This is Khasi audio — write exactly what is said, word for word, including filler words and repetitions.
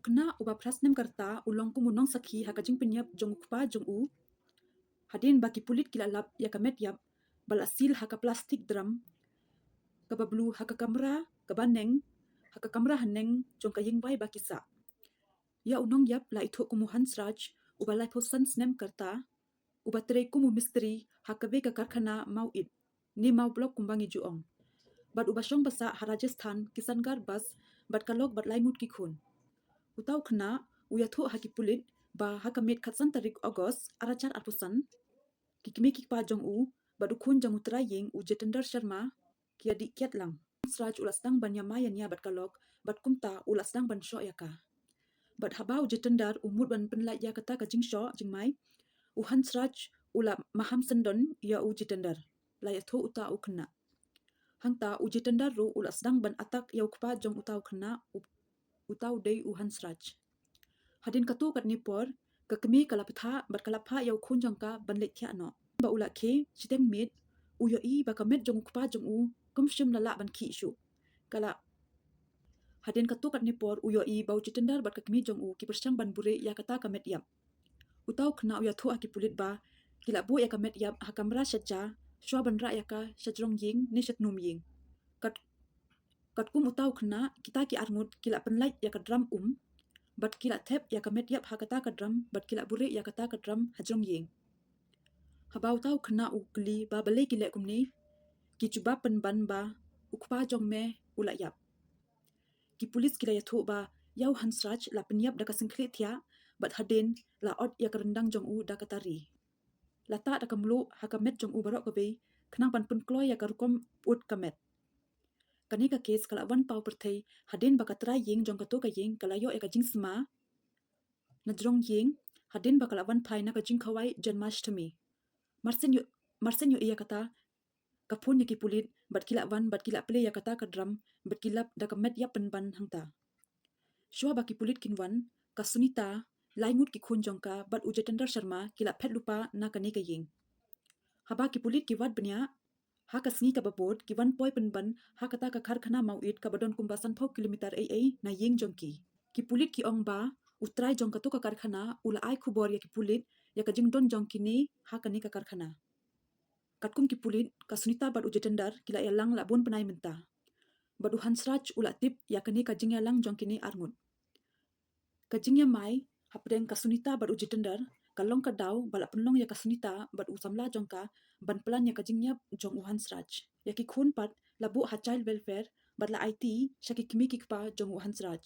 khynnah uba phra snem ka rta u long kum u nongsakhi ha ka jingpynïap jong u kpa jong u. Hadien ba ki pulit ki la lap ïa ka met ïap ba la sil ha ka plastik drum kaba blue ha ka kamra kaba neng, ha ka kamra haneng jong ka ïingbai ba ki sah. Ïa u nongïap la ithuh kum u Hansraj, uba laiphew san snem ka rta, uba trei kum u mistri ha kawei ka karkhana mawit ne maw block kumba ngi ju ong, bad uba shong ba sah ha Rajasthan, Kishangarh Bus, bad ka lok bad lai ngut ki khun. Uta u khynnah u ïathuh ha ki pulit ba ha ka miet khatsan tarik August ar hajar arphew san, ki kmie ki kpa jong u bad u khun jong u trai ïing u Jitendra Sharma ki ïa dih kiad lang. Hansraj u la sdang ban ïamai ïania bad ka lok, bad kumta u la sdang ban shoh ïa ka. Bad haba u Jitendra u mut ban pynlait ïa kata ka jingshoh jingmai, u Hansraj u la maham syndon ïa u Jitendra, la ïathuh uta u khynnah. Hangta u Jitendra ruh u la sdang ban attack ïa u kpa jong uta u khynnah, u, uta u dei u Hansraj. Hadien katto katne por, ka kmie ka la pynthah bad ka la phah ïa u khun jong ka ban leit thiah noh. Ba u la khie shiteng miet, u ïohi ba ka met jong u kpa jong u kam shym la lah ban khih shuh. Ka la Hadien katto katne por u ïohi ba u Jitendra bad ka kmie jong u ki pyrshang ban buhrieh ïa kata ka met ïap. Uta u khynnah u ïathuh ha ki pulit ba ki la buh ïa ka met ïap ha kamra sha ja, shuwa ban rah ïa ka sha jrong ïing ne sha tnum ïing. Kat, katkum uta u khynnah, kita ki arngut ki la pynlait ïa ka drum um, bad ki la thep ïa ka met ïap ha kata ka drum, bad ki la buhrieh ïa kata ka drum ha jrong ïing. Haba uta u khynnah u kylli ba balei ki leh kumne, ki jubab pynban ba u kpa jong me u la ïap. Ki pulit ki la ïathuh ba ïa u Hansraj la pynïap da ka syngkhlieh thiah, bad hadien la ot ïa ka ryndang jong u da ka tari. La tah da ka mluh ha ka met jong u baroh kawei, khnang ban pynkloi ïa ka rukom ut ka met. Kane ka kes ka la wan paw pyrthei hadien ba ka trai ïing jong kato ka ïing ka la ïoh ïa ka jingsma na jrong ïing, hadien ba ka la wan phai na ka jingkhawai Janmashtami. Marsien ïoh, marsien ïohi ïa kata, ka phone ïa ki pulit, bad ki la wan, bad ki la plie ïa kata ka drum, bad ki lap da ka met ïap pynban hangta. Shuwa ba ki pulit kin wan, ka Sunita, lai ngut ki khun jong ka, bad u Jitendra Sharma ki la phet lypa na kane ka ïing. Haba ki pulit ki wad bniah, ha ka sngi kaba bud ki wan poi pynban ha kata ka karkhana mawit kaba don kumba sanphew kilometer ei ei na ïing jong ki. Ki pulit ki ong ba u trai jong kato ka karkhana u la ai khubor ïa ki pulit ïa ka jingdon jong kine ha kane ka karkhana. Katkum ki pulit, ka Sunita bad u Jitendra ki la ïalang la bun bnai mynta. Bad u Hansraj u la tip ïa kane ka jingïalang jong kine arngut. Ka jingïamai hapdeng ka Sunita bad u Jitendra ka long ka daw ba la pynlong ïa ka Sunita bad u samla jong ka ban plan ïa ka jingïap jong u Hansraj. Ïa ki khun pat la buh ha child welfare bad la aiti sha ki kmie ki kpa jong u Hansraj.